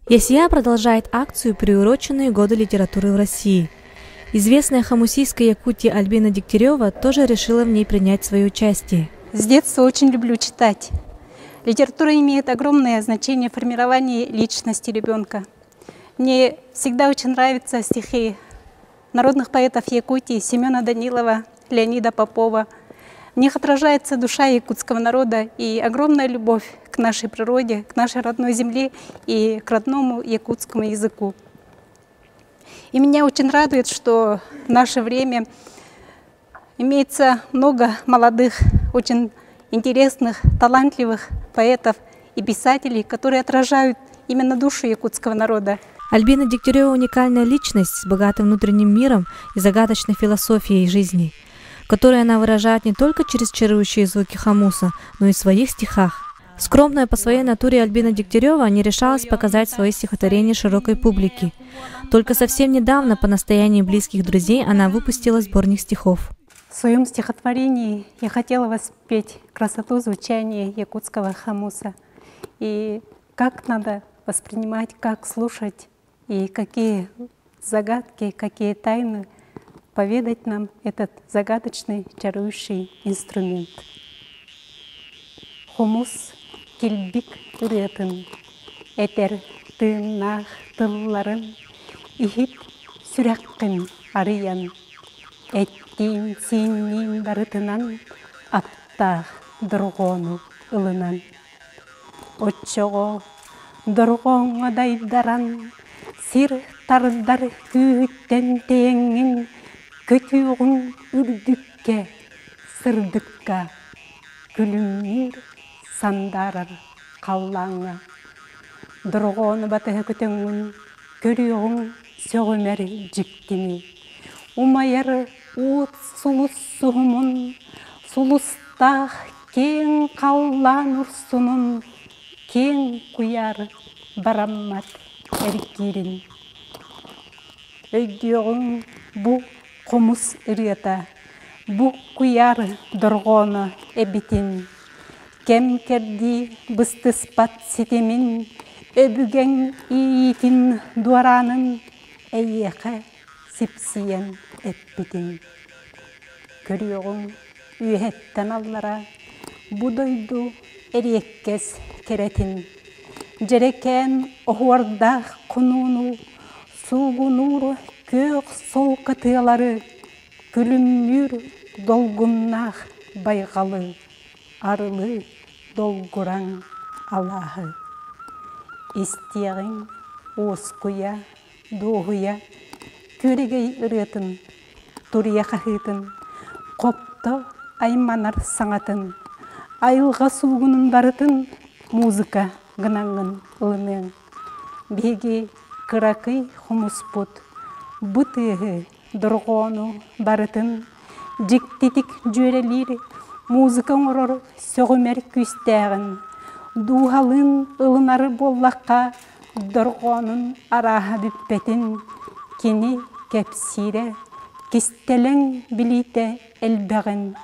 ЯСИА продолжает акцию, приуроченную Году литературы в России. Известная хомусистка Якутии Альбина Дегтярева тоже решила в ней принять свое участие. С детства очень люблю читать. Литература имеет огромное значение в формировании личности ребенка. Мне всегда очень нравятся стихи народных поэтов Якутии Семена Данилова, Леонида Попова. В них отражается душа якутского народа и огромная любовь к нашей природе, к нашей родной земле и к родному якутскому языку. И меня очень радует, что в наше время имеется много молодых, очень интересных, талантливых поэтов и писателей, которые отражают именно душу якутского народа. Альбина Дегтярева – уникальная личность с богатым внутренним миром и загадочной философией жизни, которую она выражает не только через чарующие звуки хомуса, но и в своих стихах. Скромная по своей натуре Альбина Дегтярева не решалась показать свои стихотворения широкой публике. Только совсем недавно, по настоянию близких друзей, она выпустила сборник стихов. В своем стихотворении я хотела воспеть красоту звучания якутского хомуса и как надо воспринимать, как слушать и какие загадки, какие тайны поведать нам этот загадочный, чарующий инструмент. Хомус килбик ырыатын, этэр тыыннаах тылларын, иһит сүрэххин арыйан, эттиин-сиинниин барытынан аптаах дорҕоону ылынан. Оччоҕо дорҕооҥҥо дайдаран, сир тардар күүһүттэн тэйэҥҥин көтүөҕүҥ үрдүккэ, сырдыкка, күлүмнүүр сандаарар халлааҥҥа. Дорҕоону батыһа көтөҥҥүн көрүөҕүҥ сөҕүмэр дьиктини. Умайар уот сулус суһумун, сулустаах киэҥ халлаан урсунун, киэҥ куйаар бараммат эргиирин. Өйдүөҕүҥ бу хомус ырыата, бу куйаар дорҕооно эбитин. Кэм-кэрдии быстыспат ситимин, өбүгэҥ иэйиитин дуораанын эйиэхэ сипсийэн эппитин. Көрүөҕүҥ үөһэттэн аллара бу дойду эриэккэс кэрэтин, дьэрэкээн оһуордаах хонууну, суугунуур күөх солко тыалары, күлүмнүүр долгуннаах байҕалы, арылы долгураҥ алааһы. Истиэҕиҥ уоскуйа, дуоһуйа, күөрэгэй ырыатын, туруйа хаһыытын, хопто айманар саҥатын, айылҕа суугунун барытын музыка гынаҥҥын ылыныаҥ. Биһиги кыракый хомуспут бу тыаһы дорҕоону барытын дьиктитик дьүөрэлиир музыка оҥорор сөҕүмэр күүстээҕин, дууһалыын ылынар буоллахха дорҕоонун арааһа бүппэтин кини кэпсиирэ, кистэлэҥ билиитэ элбэҕин,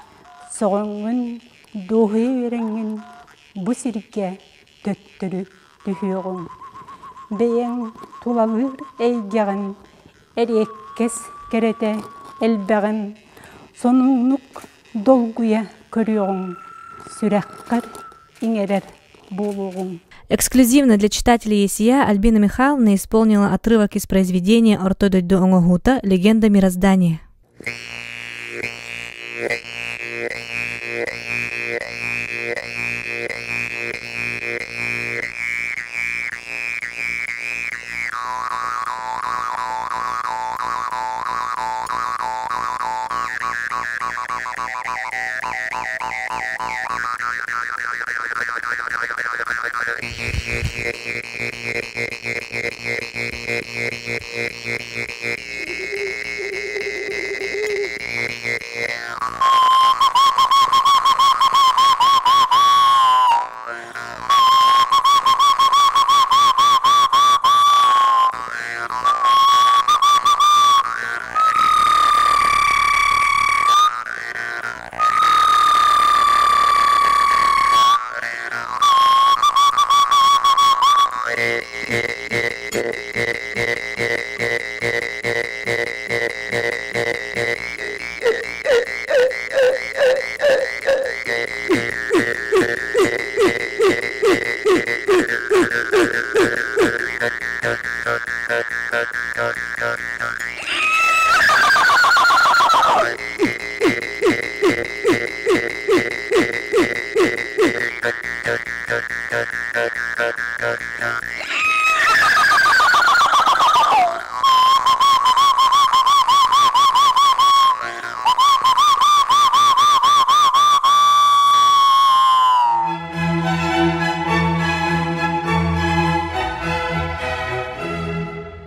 сөҕөҥҥүн, дуоһуйа үөрэҥҥин бу сиргэ төттөрү түһүөҕүҥ. Бэйэҥ тулалыыр эйгэҕин эриэккэс кэрэтэ элбэҕин сонуннук долгуйа көрүөҕүҥ, сүрэххэр иҥэрэр буолуоҕуҥ. Эксклюзивно для читателей ЯСИА Альбина Михайловна исполнила отрывок из произведения «Орто дойду оҥоһуута. Легенда мироздания».